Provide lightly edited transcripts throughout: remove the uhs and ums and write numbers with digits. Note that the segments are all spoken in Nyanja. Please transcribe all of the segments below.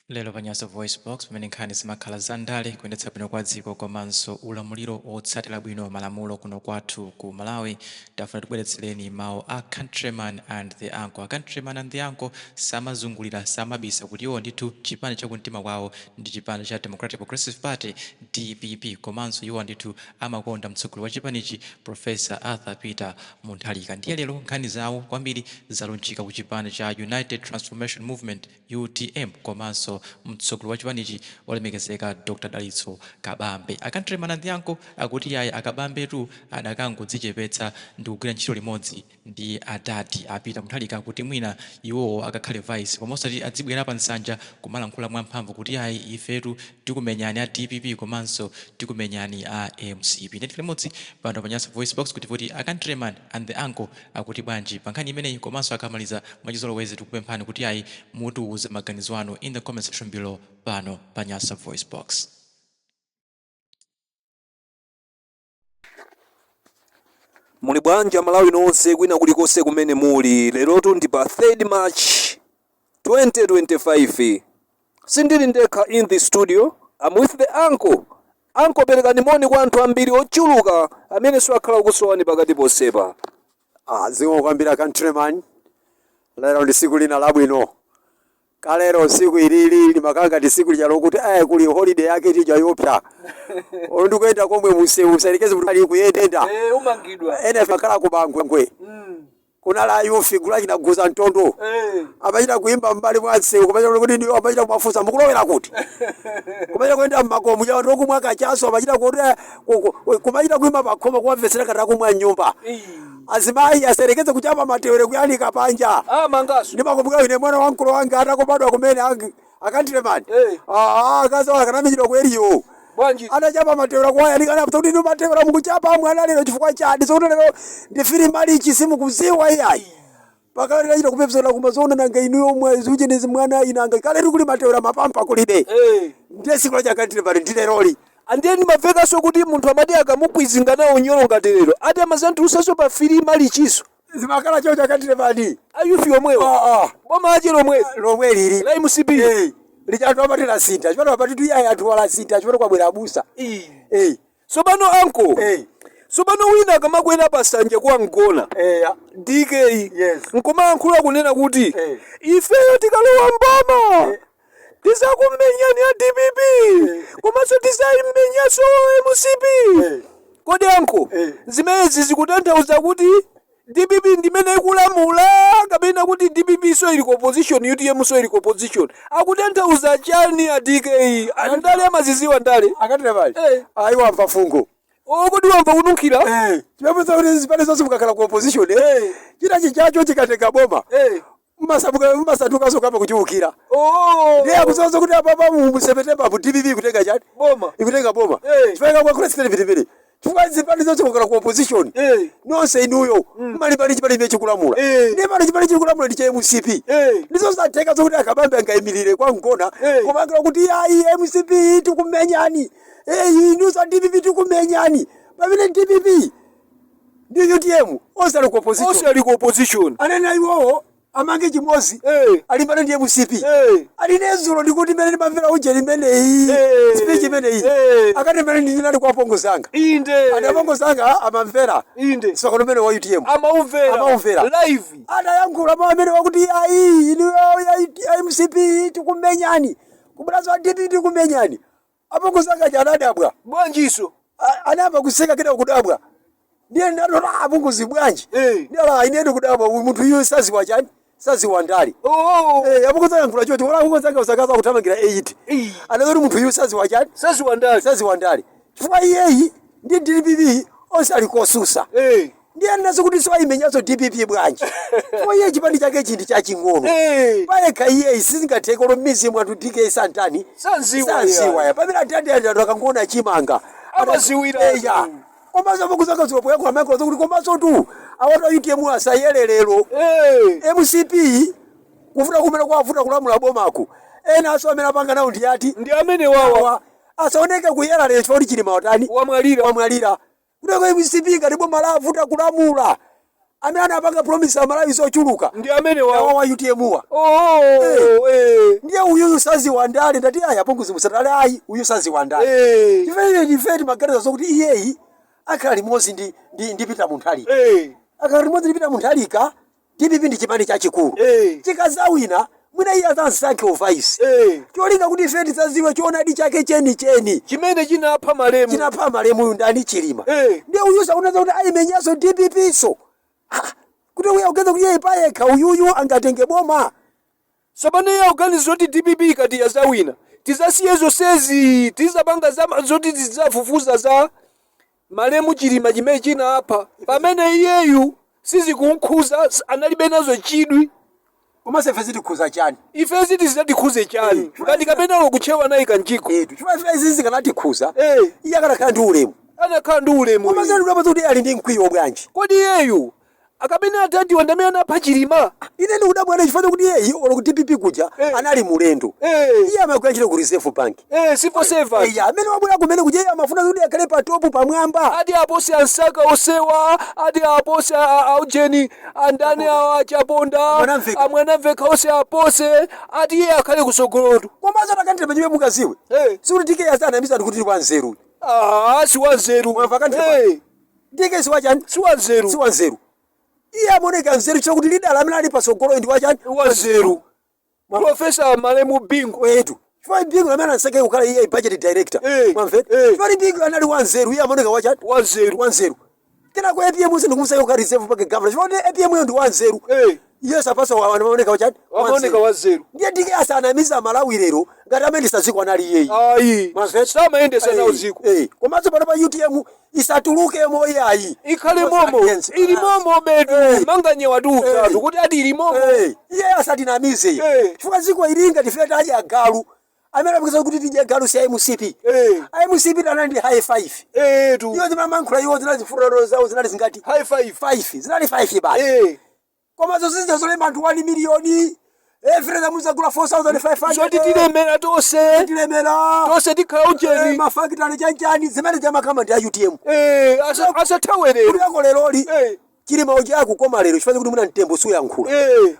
Lero pa Nyasa VoiceBox, pamene nkhani zimakhala za ndale, kuyendetsa bwino kwa dziko komanso ulamuliro wotsatira bwino malamulo kuno kwathu ku Malawi, tafuna tibweretsereni mawu a Countryman and the Uncle. A Countryman and the Uncle samazungulira, samabisa kuti iwo ndithu chipani chakumtima kwawo ndi chipani cha Democratic Progressive Party, DPP, komanso iwo ndithu amakonda mtsogoleri wa chipanichi, Professor Arthur Peter Mutharika. Ndiye lero nkhani zawo kwambiri zalunjika ku chipani cha United Transformation Movement, UTM, komanso mtsogoleri wa chipanichi, olemekezeka Dr Dalitso Kabambe. A Countryman and the Uncle akuti yayi, akabambetu adakangodzichepetsa ndi kugwira ntchito limodzi ndi adadi a Peter Mutharika kuti mwina iwowo akakhale vice, koma osati adzibwera pa nsanja kumalankhula mwamphamvu kuti yayi, ifetu tikumenyani a DPP komanso tikumenyani a MCP. Ndiye limodzi pano pa Nyasa Voice Box kuti a Countryman and the Uncle akuti bwanji pa nkhani imeneyi, komanso akamaliza, mwachizolowezi tikupemphani kuti ayi, mutiuze maganizo anu in the comment section below pano pa Nyasa Voice Box. Muli bwanji Amalawi nonse kwina kulikonse kumene muli? Lerotu ndi pa 3rd March 2025. Sindili ndekha in the studio, I'm with the uncle. Uncle, perekani moni kwa anthu ambiri ochuluka amene akhala akusowani pakati posepa. Ah, zikomo kwambiri, Countryman. Lero ndi siku lina labwino. Kalero siku ilili limakhala ngati siku lija lokuti kuli holiday yake tija yopsa. Olo ndikuyenda komwe musewu, usayerekeze kuti ali kuyenda. Eh, umangidwa. Ene makhala ku Bangwe. Kunali ayufi gula chinaguza mtondo. Amachita kuimba m'mbali mwa msewu, kumachita kuti ndiyo amachita kumafunsa, "Mukulowera kuti?" Kumachita kuyenda mmakomo cha anthu okumwa kachaso, amachita kuti kumachita kuimba pakhoma, kumamvetsera ngati akumwa mnyumba. Azimayi aserekeze kuchapa matewere kuyanika panja. Ah, mangaso. Ndimakumbuka ine mwana wamkulu wanga atakobadwa kumene a Countryman. Akazi akanamichidwa ku eriyo. Bwanji? Anachapa matewera kuwayanika, anapita kuti, "Inu matewera mukuchapa mwana lero chifukwa chani? Sokuti lero ndifiri malichi simukuziwa iyayi." Pakale tinachita kupepsera kumazoona, nanga inuyo mwezi uchenezi mwana inanga kale kuli matewera mapampa kulibe. Ndiye siku la Countryman ndi leroli. Andiye ndimamvekanso kuti munthu amati akamukwizinga nawo nyolo ngati lero, ati amazantulusanso pa free malichiso. Zimakhala chocho, Countryman. Ayufi omwewa? Ah, ah. Boma ache lomwe lomwe lili la MCP. Eh, lija anthu amati lasintha, chipano amati tuyayi, anthu alasintha chipano, kwabwera abusa. Tsopano uncle, tsopano wina akamakwera pasanje kwa mgona DK, nkumayankhula kunena kuti ifeyo tikalowa mboma tizakumenyani ya DPP komanso tizayimenyanso MCP, kodi uncle, zimenezi zikutanthauza kuti DPP ndimene ikulamula, kapena kuti DPP so ili ku opposition, UTM so ili ku opposition? Akutanthauza chani a DK? Andale amaziziwa ndale. A Countryman. Ayi, wamva fungo. O, kodi wamva kununkhira? Chimapeza kuti zipani zonse mukakhala ku opposition, china chichacho chikatenga boma, mmasandukanso kapa kuchiukira. Ndiye akuzoza kuti apapa mu September mu DPP ikutenga chani? Boma. Ikutenga boma. Chifukwa kwa president vile, chifukwa zipani zonse mukakhala ku opposition, nonse inuyo mmalimbali chipani chimene chikulamula. Ndiye pano chipani chikulamula ndi cha MCP. Ndizo zatheka zokuti akabambe angayimirire kwa mgona kumangira kuti ayi, MCP tikumenyani, inu za DPP tikumenyani, pamene DPP ndi UTM onse ali ku opposition. Onse ali ku opposition. Anene iwowo amange chimodzi, alimbane ndi MCP. Aline zulo ndikuti imene ndimamvera uje limeneyi, speech imeneyi, akati imene ndinali kwa apongozi anga. Ati apongozi anga amamvera msonkhano umene wa UTM. Amaumvera. Amaumvera. Live. Adayankhula mawu amene wakuti ayi, inu ya MCP tikumenyani, kubulazo wa DPP tikumenyani, apongozi anga aja anadabwa. Bwanjiso? Anayamba kuseka, kena kudabwa. Ndiye ndinatoti, "Apongozi, bwanji?" Ndiye ala, "Ine ndikudabwa, uyu munthu iyu saziwa chani, saziwa ndale." Apongozi ayankhula choti wala apongozi anga usakaza kuthamangira 8. Anazoti munthu iyu saziwa chani? Saziwa ndale. Saziwa ndale, chifukwa iyeyi ndi DPP onse ali kosusa. Ndiye nazo kuti siwayimenyazo DPP bwanji? Chifukwa iye chipani chake chindi chaching'ono. Payekha iyeyi sizingatheke lo m'mizi mwathu DK santani. Sanziwa. Sanziwa ya pamene atati anthu akangoona chimanga Amaziwira. Eya, komanso apongozi zulo poyankhula mayankhula zokuti komanso tu awatu a UTM asayelelero. MCP kuvuta kumene kwavuta kulamula bomako, ena aso amene apanga nawo ndi ati? Ndi amene wawa. Awa asaoneke kuyera lero chifukwa kuti Chilima watani? Wamwalira. Wamwalira. Kuteko MCP ngati boma lavuta kulamula, Amene anapanga promise Amalawi zochuluka Ndi amene awa wa wa UTM wa. Oh, eh. Ndiye uyuyu saziwa ndale. Ndati ayi, apongozi musatale, ayi, uyu saziwa ndale. Chifukwa ife timaganiza zokuti iyeyi akhala limodzi ndi Peter Mutharika. Akhala limodzi ndi Peter Mutharika, DPP ndi chipani chachikulu. Chikazawina, mwina iye azansankhe uvice, cholinga kuti ife tidzaziwe choonadi chake chenicheni chimene chinapha malemu. Chinapha malemuyu ndani? Chilima. Ndiye uyuyu sakunaza kuti ayimenyaso DPP so. Ah, kuti uye akuganiza kuti iye payekha uyuyu angatenge boma. Tsopano iye akuganiza zoti DPP ikati yazawina, tizasiye zonsezi, tizapanga zoti tizafufuza za malemu Chilima chimene chinapha, pamene iyeyu sizikunkhuza, analibe nazo chidwi. Komanso ife zitikhuza chani? Ife zitizidatikhuze chani? Ngati kapenalo kutchewa nayi kanjiko. Etu, chifukwa ife izi zikanatikhuza, iye akanakhala ndi ulemu. Anakhala ndi ulemu. Koma iye. zati kuti ali ndi mkwiyo bwanji? Kodi iyeyu akapena atatiwa ndamene anapha Chilima? Ine ndikudabwana chifukwa kuti iyeyi olo ku DPP kuja anali mulendo. Iye amagwira ntchito ku Reserve Bank. Civil servant. Eya, amene wabwera kumene kuja, iye amafuna kuti akhale pa top, pamwamba. Ati apose ansaka osewa, ati apose aujeni, andani awa, achaponda. Amwanamveka. Amwanamveka ose apose, ati iye akhale kusogolotu. Komanso atakantire pachimene mukaziwe, sikuti DK azanamisa ndi kuti tili wanzeru. Ah, si wanzeru. Mwamva kanthu? DK si wachani? Si wanzeru. Si wanzeru. Iye amaoneka nzeru chakuti lidala amene ali pasogolo ndi wachani? Wanzeru, Professor malemu Bingu. Wetu, chifukwa Bingu amene anasake kukhala iye budget director. Mwamveta? Chifukwa Bingu anali wanzeru, iye amaoneka wachani? Wanzeru. Wanzeru. Kenako APM usi ndikumusaka kukhala Reserve Bank governor, chifukwa kuti APM iyo ndi wanzeru. Iye sapasa amaoneka wachani? Amaoneka wanzeru. Ndiye DK asanamiza Malawi lero ngati amene saziko anali iyeyi. Ayi. Mwamveta? Samayendesa nawo ziko. Komanso pano pa UTM isatulukemo iyayi. Ikhale momo. Ili momo betu. Manganya watiuzatu kuti ati ili momo. Iye asatinamize, chifukwa ziko ilinga tife tadya galu. Amene apikisa kuti tidye galu si MCP. MCP tanali ndi high five. Etu. Iwo zimamankhula, iwo zinali zifurano zawo zinali zingati? High five. 5, zinali 5 basi. Koma zonse zolemba anthu 1 miliyoni, every muzagula 4500. Zoti tilemera tonse. Tilemera. Tonse tikhala ujeni. Mafakitale chanchani zimene zamakama ndi a UTM. Asathawerero. Kuti ako leroli, Chilima uja akukoma lero chifukwa kuti muna mtembo suyankhula.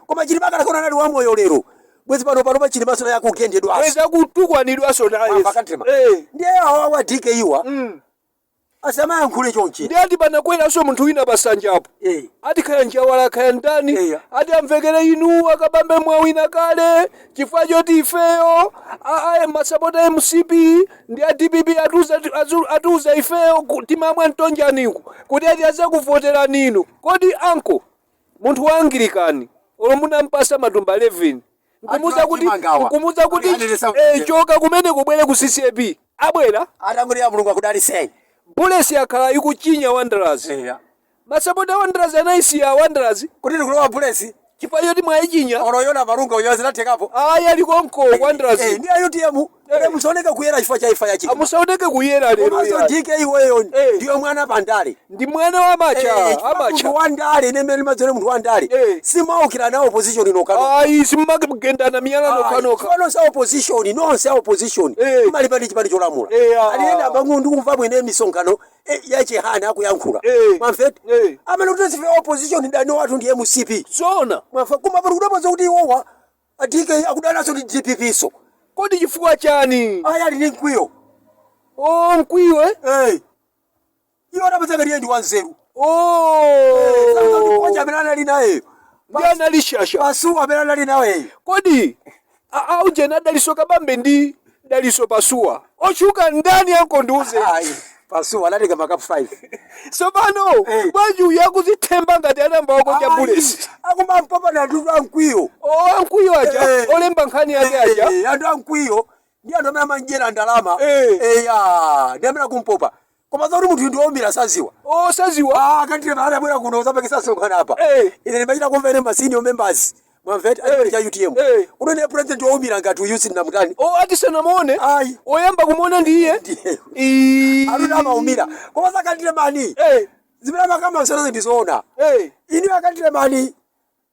Koma Chilima akanakhala anali wamoyo lero, bwezi pano pa Chilima sona yakugendedwaso. Weza kutukwanidwaso naye. Mwamva? Ndiye awa wa DK iwa asamayankhule chonchi. Ndi ati panakweranso munthu wina pasanjapo. Ati khaya njawala, khaya ndani. Ati amvekere, inu akabambe mwawina kale, chifukwa choti ifeyo masapota MCP ndi a DPP atiuza ifeyo timamwa mtonjaniku kuti ati azakuvoterani inu. Kodi anko munthu wa Angilikani olo munampasa matumba 11, nkumuza kuti Mangawa. nkumuza kuti Anenesa choka kumene kubwere ku CCAP, abwera? Atangoti ya Mulungu akudaliseni. Bullets yakhala ikuchinya Wanderers. Masapota Wanderers anayisiya Wanderers. Kuti ndikulowa Bullets. Chifukwa choti mwayichinya. Oloyona malunga uyo zinathekapo. Ayi, ali konko Wanderers. Ndi a UTM musaoneke kuyera chifukwa cha ifa ya Chilima. Amusaoneke kuyera lero. Komanso yayi. DK iweyo ndiyo mwana pandale. Ndi mwana wa macha. Chifukwa amacha. munthu wa ndale, ine mmene limadzere munthu wa ndale, simaukira na opposition nokano. Ayi, simumagendana miyala nokhanokha. Nonse a opposition, nonse a opposition malipa ndi chipani cholamula. Aliyenda bangu ndikumva mwene misonkhano yachihana akuyankhula. Mwamveta? Amene kuti sife opposition, dani wathu ndi MCP. Zona. Mwamva? Koma pali kudabwaza kuti iwowa a DK akudananso ndi DPP so. Kodi chifukwa chani? Ayi, ali ndi mkwiyo. O, mkwiyo, eh? Iwo adapezeka ndiye ndi wanzeru. Oh. Kocha amene anali naye Ndi anali shasha. Pasuwa amene anali naye. Kodi aujeni adaliso Kabambe ndi Daliso Pasuwa, otchuka ndani? Ankondiuze. Ayi, Pasuwa anatenga makapu 5. Tsopano bwanji uyu akuzithemba ngati anamba wako cha Bullets? Akumampopa ndi anthu amkwiyo. O, amkwiyo aja. Olemba nkhani yake aja. Anthu amkwiyo ndi anthu amene amanjera ndalama. Eya, ndi amene akumpopa, koma zakuti munthu ndi womira saziwa. O, saziwa. Ah, kantire maana abwera kuno zapekesa sonkhana apa. Ine ndimachita kumva ine ma senior members, mwamveta, achipani cha UTM, kuno ne president womira ngati uyu sindinamutani. O, ati sanamuone. Ayi. Oyamba kumuona ndi iye. Ndiye. Ii. Anthu amaumira, koma zakantire mani zimene amakamba msanazi ndizoona. Ine akantire mani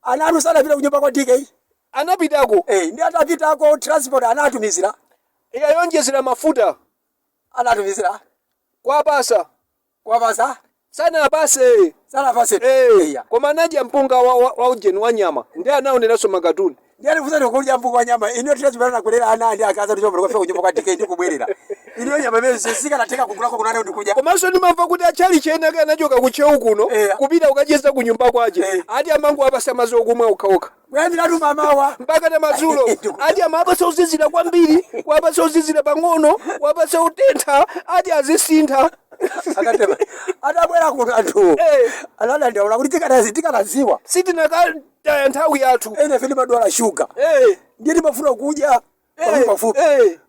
ana anu sanapita kunyumba kwa DK? Anapitako. Ndi atapitako, transport anatumizira? Yayonjezera mafuta. Anatumizira. Kwapasa. Kwapasa. Sanapase. Sanapase. Eh, koma anadya mpunga wa ujeni wa nyama, ndi anaoneranso makatuni. Ndiyani kusati kudya mpunga wa nyama? Iniyo tinachipana kulera ana andi akaza tichomba kufika kunyumba kwa DK ndi kubwerera. Iniyo nyama imene sikanatheka kugulako kunane ndikuja. Komanso ndimamva kuti achali chena ke anachoka kuchewu kuno kupita kukacheza ku nyumba kwache, ati amango apasa madzi okumwa okhaokha. Kuyambiratu mamawa mpaka na madzulo. Ati amapasa ozizira kwambiri, kuwapasa ozizira pang'ono, kuwapasa utentha, ati azisintha. Akatema atabwera kuno anthu anadandaula kuti tikanaziwa sitinakataya nthawi yathu. Ene ife timadwala shuga, ndiye timafuna kudya pafupi pafupi,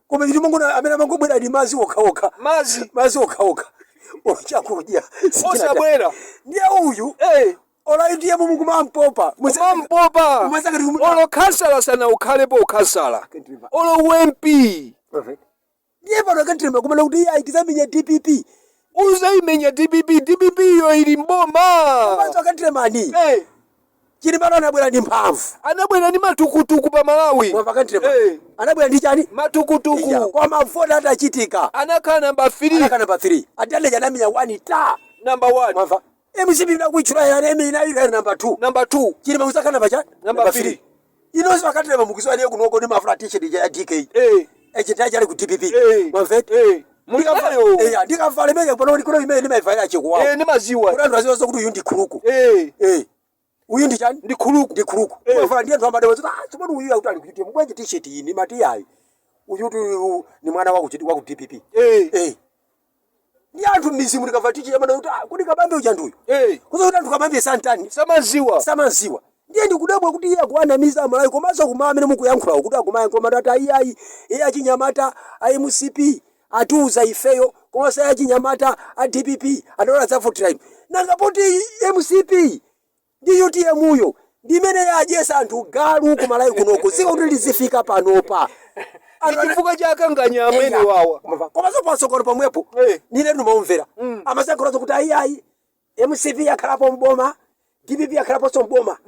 koma timangona amene amangobwera ndi madzi okhaokha. Madzi. Madzi okhaokha, chakudya Osabwera. Ndiye uyu ola ndiye mukumampopa. Kumampopa. Olo khansala sana ukhalepo ukhansala, olo uMP. Ndiye pano akantirema kumene kuti iye tizamenya DPP. Uzayimenya DPP? DPP iyo ili mboma. Komanso akantiremani, Chilima anabwera ndi mphamvu. Anabwera ndi matukutuku pa Malawi. Akantirema anabwera ndi chani? Matukutuku. Iya, kwa mavoti atachitika anakhala namba 3. Anakhala namba 3. Adaleja anamenya 1 ta namba 1. Mwamva, MCP inakuichula yana ina namba 2. Namba 2. Chilima kusakhala namba chani? Namba 3. Inonso akatirema mukuziwa niye kunoko ndi mafula t-shirt ya DK echi chali ku DPP. Mwamveti? Mulinayo. Ndikavala imene pano ndikuno imene ndimayivalira chikuwawa. Ndimaziwa. Kuti anthu aziwe kuti uyu ndi khuluku. Uyu ndi chani? Ndi khuluku. Ndi khuluku. Umavala ndiye anthu amadabwa kuti ah, tsopano uyu akuti ali ku UTM bwanji t-shirt iyi? Ndimati yayi, uyu kuti uyu ni mwana wa ku DPP. Ndi anthu m'mizimu ndikavala t-shirt amene kuti ah, kuti Kabambe uja nduyu. Kuzo kuti anthu Kabambe santani? Samaziwa. Samaziwa. Ndiye ndikudabwa kuti iye akuanamiza Amalawi, komanso kuma amene mukuyankhulawo kuti akumayankhula matati ayi ayi, iye achinyamata a MCP atiuza ifeyo, komanso ayi achinyamata a DPP adaona za 49. Nanga poti MCP ndi UTM uyo ndi imene yadyesa anthu galu kumalawi kunoko, ziko kuti lizifika panopa? Ndi chifukwa cha akanganya amene wawa. Komanso patsogolo pomwepo nine ndimamvera amasankhulazo kuti ayi ayi, MCP yakhalapo mboma, DPP yakhalaponso mboma,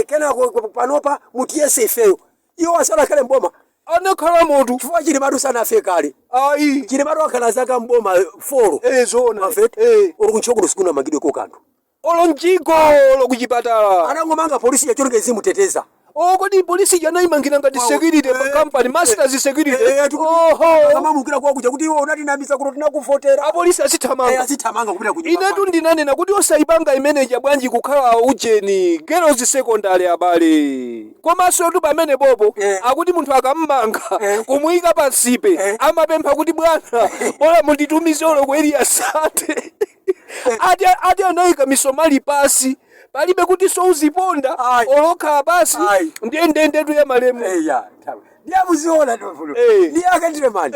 kenako panopa mutiyese ifeyo. Iwo asanakhale mboma. Anakhala motu. Chifukwa Chilimatu sanafe kale. Ayi. Chilimatu akhala zaka mboma 4. Zona. Mafeti uli kuntchoko sikunamangidwe ko kanthu. Olo mjigo, olo kuchipatala. Anangomanga polisi yachoneka izimuteteza. Oh, kodi polisi janayimangira ngati security pa company, masters security? Oho. Akamamukira kwa kuja kuti iwe unatinamisa kuno, tinakuvotera. Apolisi azithamanga. Azithamanga kupita kunyumba. Inetu ndinanena kuti osayipanga imeneja bwanji kukhala ujeni girls secondary, abale? Komanso tu pamene popo akuti munthu akammanga kumuyika pa nsipe, amapempha kuti bwana, bola munditumize olo ku Area 30. Ati anayika misomali pasi, palibe kuti souziponda olokhala pasi. Ndiye ndendetu ya malemu. Eya, ndiye muziona tofuno. Ndiye akandiremani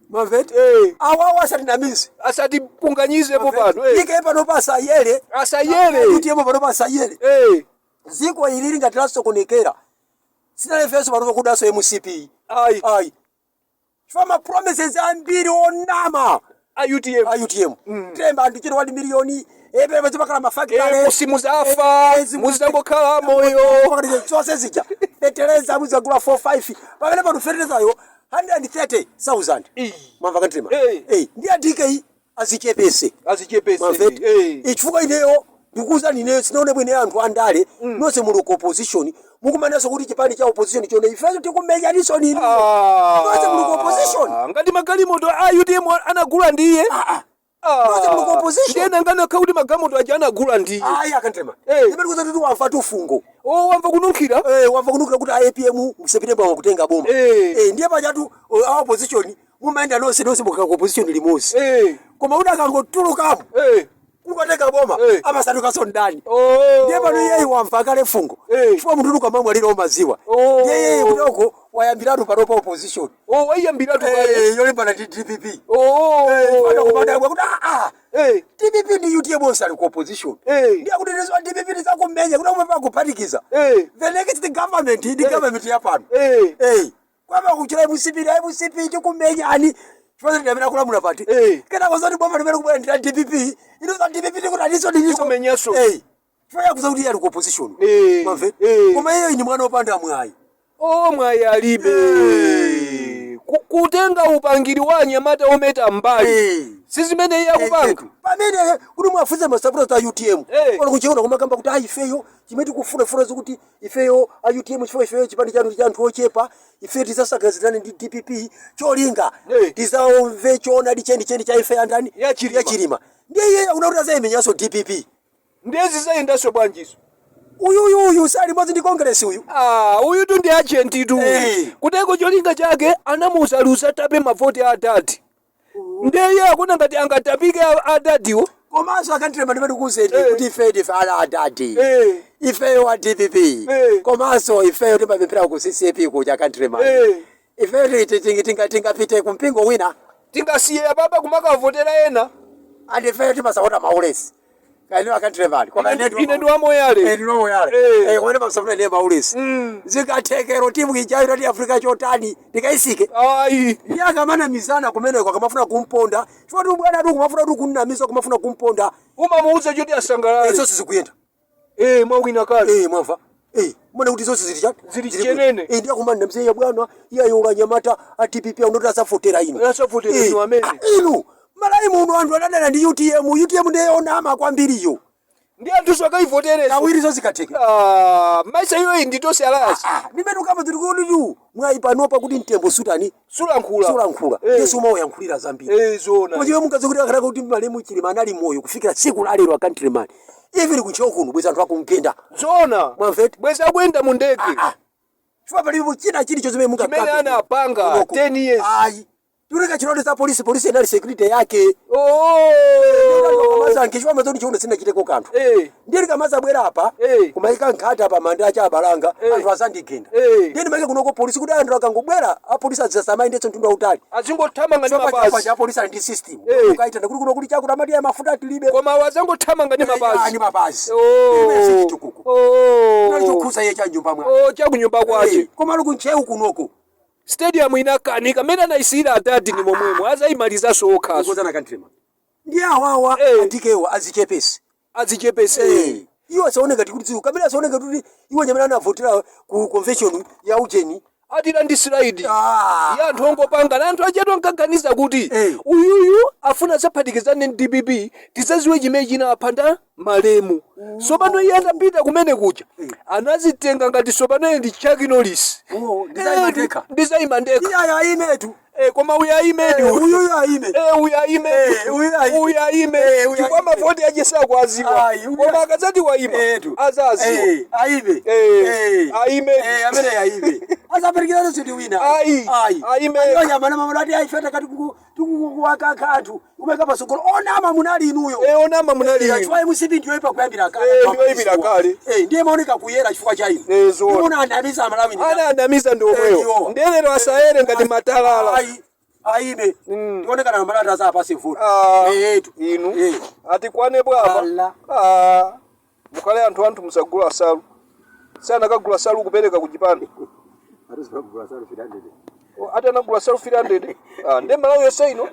mamveti awawo asatinamize. Asatipunganyizepo pano. Ike pano pasayere. Asayere. Utiyemo pano pasayere. Ziko ilili ngati lasokonekera, sinalefenso pano pakudaso MCP. Ayi. Ayi, chifukwa ma promises ambiri onama a UTM. A UTM tilemba anthu chino 1 miliyoni epepa zimakhala mafakitale. Musafa, muzangokhala moyo. Zonse zija, fetereza muzagula 45, pamene pano feterezayo 130,000. Mwamva kantima? Ndiye a DK azichepese. Azichepese. Mwamveti? Chifukwa ineyo ndikuwuzani, ineyo sinaone bwino anthu andale nonse muli ku opposition mukumanenso kuti chipani cha opposition chone ifenso tikumenyaninso nini. Nonse muli ku opposition. Ngati magalimoto a UTM anagula ndiye. Nonse muli ku opposition. Ndiye nanganakha kuti magalimoto aja anagula ndiye. Ayi, akantema, imene kuza kuti wamva tufungo. Oh, wamva kununkhira. Wamva kununkhira kuti a APM September wakutenga boma. Ndiye pachatu a opposition mumayenda nonse nonse mukaka ku opposition limodzi, koma kuti akangotulukamo kukatenga boma amasandukanso ndani. Ndiye pano iyeyi wamva kale fungo, chifukwa munthu ukamamwalira umaziwa. Ndiye iyeyi kutoko wayambiratu pano pa opposition. Oh, wayambiratu kale. Yolimbana ndi DPP. Pano kumadabwa kuti aa, DPP ndi UTM onse ali ku opposition. Ndiye kuti ndizo DPP ndizakumenya kuti umwe pakuphatikiza the next government ndi government ya pano. Kwamba kuchira MCP na MCP tikumenyani chifukwa ndamene akulamula pati. Kenako zoti boma limene kubwera ndi la DPP, ino za DPP tikuti aniso ndiniso. Tikumenyaso. Chifukwa yakuza kuti iye ali ku opposition. Mwamve? Koma iye ni mwana wopanda mwayi. Oh, mwayi alibe. Kutenga upangiri wa anyamata ometa mbali. Si zimene iye akupanga. Pamene kuti mwafunse masapota a UTM, olo kucheona kumakamba kuti ayi, ifeyo chimene tikufunafuna zikuti ifeyo a UTM, chifukwa ifeyo chipani chanu cha anthu ochepa, ife tizasakazirane ndi DPP, cholinga tizaomve choonadi chenicheni cha ife andani. Ya Chilima. Ya Chilima. Ndiye iye akuona kuti azayimenyanso DPP. Ndiye zizayendanso bwanjiso? Uyuyuyu sali modzi ndi Congress uyu. Ah, uyu tu ndi agent tu. Kuteko cholinga chake anamusalusa tape mavoti a adadi. Ndiye iye akuona ngati angatapike adadiwo. Komanso akandirema, ndimene ndikuwuzeni kuti ife ndife ana adadi, ifeyo a DPP, komanso ifeyo timapemphera ku CCAP kuja, akandirema. Ifeyo tingapite kumpingo wina? Tingasiye apapa kumakavotera ena? And ifeyo timasapota maulesi kaino, akandiremani, koma Ine ndi wamoyale. Ndinomoyale. Koma ndimasapota ine maulesi. Zikathekero timu ijayo tati Africa chotani ndikaisike. Ayi. Ndiye akamanamizana kumeneko, akamafuna kumponda, chifukwa tu bwana tu kumafuna tu kunnamiza, kumafuna kumponda. Umamuuza choti asangalale. Zonse zikuyenda. Eh, mwawina kale. Mwamva, mwana kuti zonse zili chani? Zili chenene. Ndiye kumana mzee bwana iye yola nyamata a DPP unoti asafotera inu. Asafotera inu amene. Ah, inu Malawi muno anthu adadana ndi UTM. UTM ndiye yonama kwambiriyo. Ndi anthu akaivotereso. Kawiri zozikatheka. Ah, maisa iyoyi ndi Tonse Alliance. Ah, ndimene ukamba zili kuti tu mwayi panopa kuti mtembo sutani? Sulankhula. Sulankhula. Yesu umawayankhulira zambiri. Eh, zona. Koma chiwe mungazi kuti akataka kuti malemu Chilima anali moyo kufikira tsiku la lero, akantrimani, even kuntcheu kuno bweza anthu akumgenda. Zona. Mwamveti? Bweza akuyenda mu ndege. Chifukwa palipo china chilicho chimene mungakambe. Chimene anapanga Kunoko. 10 years. Ayi, tiuleka chilondo za polisi, polisi inali security yake. Kamazange chifukwa mazoti chiuno sinachiteko kanthu. Ndiye likamazabwera apa, kumayika nkhata pa manda acha abalanga, anthu azandigenda. Ndiye ndimayika kunoko polisi kuti anthu akangobwera, apolisi azisamayendetso mtundu wautali. Azingothamanga ndi Chifukwa mapazi. cha apolisi ali ndi system. Ukaitana kuti kuno kuli chakuti, amati ya mafuta tilibe. Koma wazangothamanga ndi mapazi. Ndi mapazi. Oh. Sichitukuko. Oh. Chokhuza iye cha nyumba mwake. Oh, chakunyumba kwache. Koma ali kuntcheu kunoko. Stadium inakanika mmene anayisiyira adadi ni momwemo azayimalizanso okhaso. Kukozana kantrema ndiye awawa. Andikewa azichepese. Azichepese. Iwo asaoneka kuti dziko kamene asaoneka kuti iwo nyamene anavotera ku convention ya ujeni. Atira ndi slide Ah. ya anthu ongopanga na anthu achetu ankaganiza kuti uyuyu afuna zaphatikizane ndi DPP, tizaziwe chimene chinapha nda malemu. Sopano iye atapita kumene kuja anazitenga ngati sopano iye ndi Chuck Norris. Oh, ndizayima ndekha. Ndizayima ndekha. Iye ayi ayimetu. Eh, koma uyu ayimedi. Uyuyu ayime. Eh, uyu ayime. Uyu ayime. Uyu ayime. Uyu Chifukwa ayime. mavoti ache sakwaziwa. Ayi, uyu. Koma akadzati wayima, azaziwa. Ayime. Ayime. Amene ayime asaperekerane ndi wina. Ayi. Ayi. Ayime. Anyamana mamuna ati ayi feta kati tikuwakakha anthu kumeka pasogolo, onama munali inuyo. Eh, onama munali inu. Chifukwa MCP ndiyo ipa kuyambira kale. Ndiyo ipira kale. Ndiye maoneka kuyera chifukwa cha inu. Zona. Imuna anamiza Amalawi Ana anamiza ndi omweyo. Iwo. Ndelero asayere ngati matalala. Ayi, ayime, tionekana namalata azapase vote. Ah, Etu. inu atikwane bwapa. Allah. Ah, mukhale anthu musagula salu, sanakagula salu kupereka ku chipani. Oh, ati anagula salu 300. Ah, nde Malawi yonse ino.